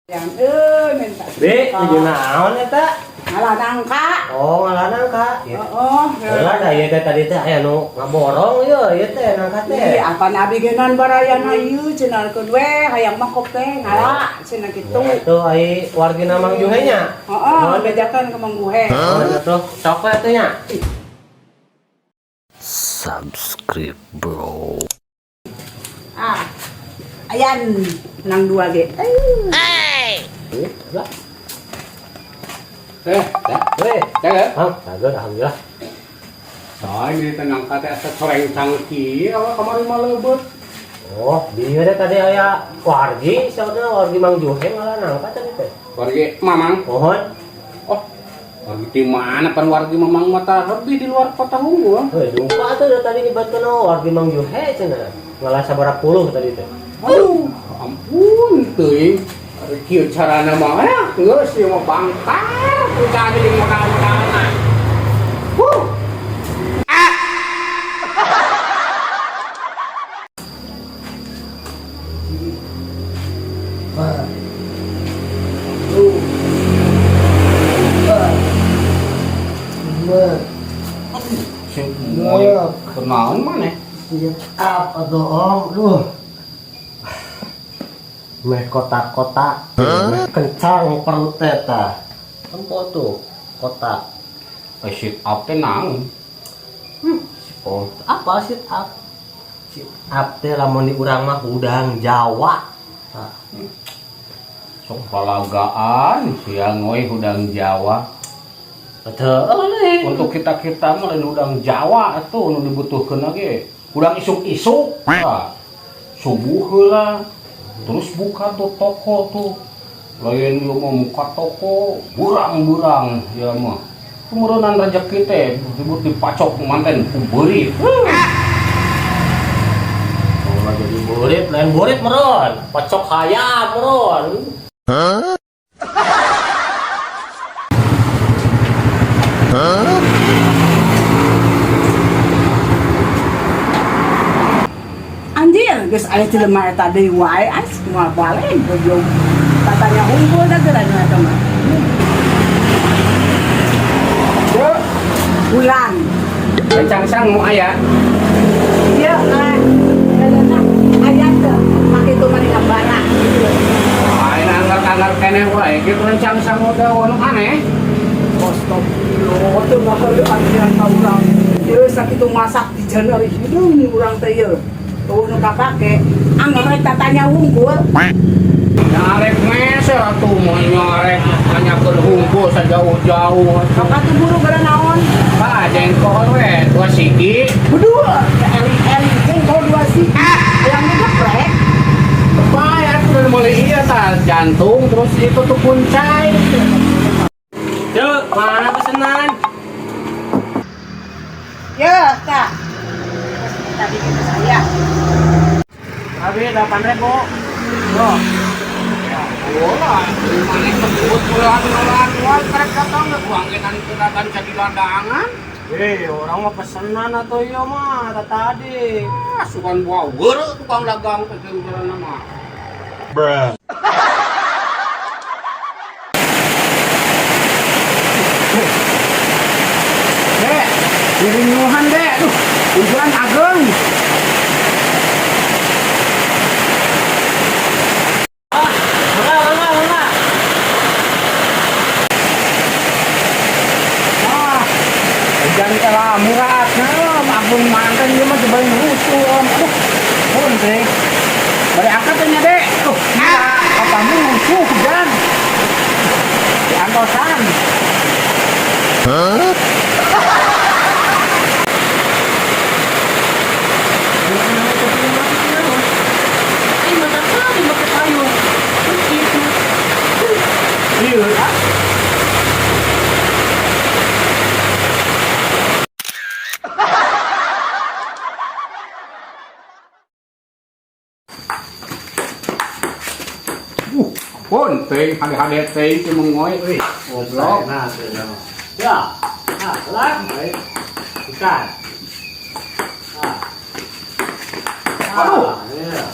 Yang euy minta. Bi, nuju naon eta? Ngala nangka. Oh, ngala nangka. Oh, Heula da ieu teh tadi teh aya nu ngaborong ieu, ieu teh nangka teh. Ih, apa nabi genan barayana ieu cenah keun we hayang mah kope ngala cenah kitu. Itu ai wargina Mang Juhe nya. Heeh, bejakan ke Mang Juhe. Oh, atuh sok we atuh nya. Subscribe, bro. Ah. Ayan nang dua ge. Lah, Eh, we. ya. Hang, sageut alhamdulillah. Soalnya di tenang kata asa coreng cangki, apa kamari mah leubeut. Oh, di teh tadi aya wargi, saudara wargi Mang Juhe ngala nangka tadi teh. Wargi Mamang. Mohon. Oh, wargi di mana pan wargi Mamang mah tah lebih di luar kota unggul. Heuh, jumpa atuh da tadi nyebatkeun wargi Mang Juhe cenah. Ngala sabaraha puluh tadi teh. Aduh, ampun teuing. Ari kieu carana mah geus ieu mah bangkar usaha jeung modal-modalna. Huh. Sing moy kunaon maneh? Sit up atau om, duh. Meh kotak-kotak, meh kencang perut teh tah. Tempo tuh kotak. Eh, sit up teh naon? Oh, apa sit up? Sit up teh lamun di urang mah udang Jawa. Tah. Sok palagaan siang we hudang Jawa. Betul. Untuk kita-kita mah lain hudang Jawa atuh nu dibutuhkeun ge. Hudang isuk-isuk. Tah. Subuh heula. Terus buka tuh toko tuh. Lain ieu mah muka toko burang-burang ya mah. Kemurunan rezeki teh disebut dipacok manten ku beurit. Oh, jadi burit, lain burit meron. Pacok hayam meron. Anjir, geus aya jelema eta deui wae as moal balik goblok. Tatanya unggul da geura eta mah. Bulan. Rencang mau aya. Iya, nah, aya teu make itu mah dina bara gitu. Aing anggar-anggar keneh wae kitu rencang sang udah nu aneh. Astagfirullah, teu ngahaleuan sian ka urang. Ieu sakitu masak di janar hideung urang teh ieu. Tuh nu kapake, anggar rek tatanya unggul. Nyarek meser atuh mau nyarek nanyakeun hungkul sajauh-jauh. Sok atuh buru gara naon? Pak, jengkol we dua sigi. Berdua, eli-eli jengkol dua sih. Yang ngegeprek. Bae atuh udah mulai iya tah jantung terus itu tuh kuncai. Cuk, mana pesenan? Ya, Kak. Terus tadi gitu saya. Abi 8.000. Bro. Bola, mana sebut ulah ulah ulah karek datang uang kita kedatangan jadi ladangan. Eh, orang mah pesenan atau iya mah tadi. Ah, sugan buah geureuh tukang dagang teh kieu jalan mah. Bruh. Dek, dirinyuhan dek, duh, hujan ageng. Mangga, mangga, mangga. Ah, hujan teh lah muratnya, agung manten ieu mah cobain rusuh om. Aduh, pun teh. Bari angkat teh nya dek. Duh, gila, kapamu rusuh hujan. Di antosan. Iya. Pun teh hade-hade teh teh mengoy euy. Goblok. Nah, ya. Nah, lah. Ikan. Ah. Aduh. Iya.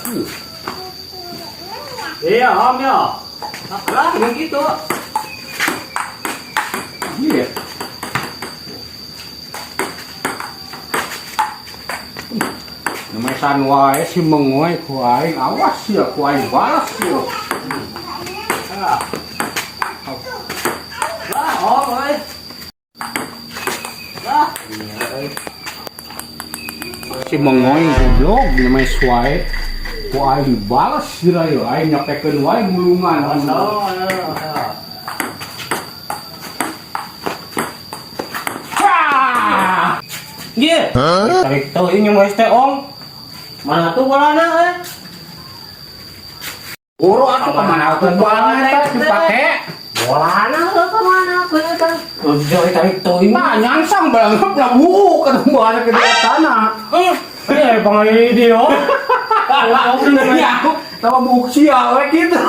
Iya, om ya. Lah, yang gitu. Iya. Nemesan wae si mengoy ku aing, awas ya ku aing balas ya. Ah. Lah, Om, euy. Lah, iya, euy. Si mengoy goblok nemes wae. Ku aing balas sira yo, aing nyapekeun wae gulungan. Oh, iya. Wah! Iya. Tarik teuing yang teh, Om. Mana tuh bolana eh? Boro atuh kemana atuh bolana eta dipake? Bolana heuh ka mana keun eta? Udah tarik teuing. Nah, nyangsang banget lah buuk kan bolana ke di tanah. Eh, pangayi dia. Ya, aku tahu buuk sia we gitu.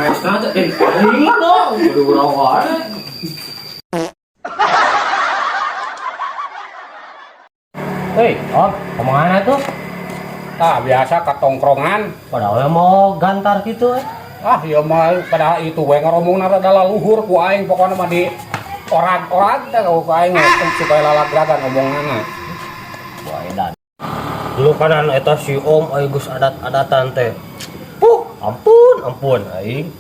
Mesna teh eh aing dong. Kudu urang wae. Hei, Om, kemana tuh? Ah, biasa katongkrongan. Padahal mau gantar gitu eh. Ah, ya mah padahal itu we ngomongna rada luhur ku aing pokona mah di orang-orang teh ku aing ngomong supaya lalagragan omonganna. Wah, edan. Dulu kanan eta si Om aing geus adat-adatan teh. Puh, ampun, ampun aing.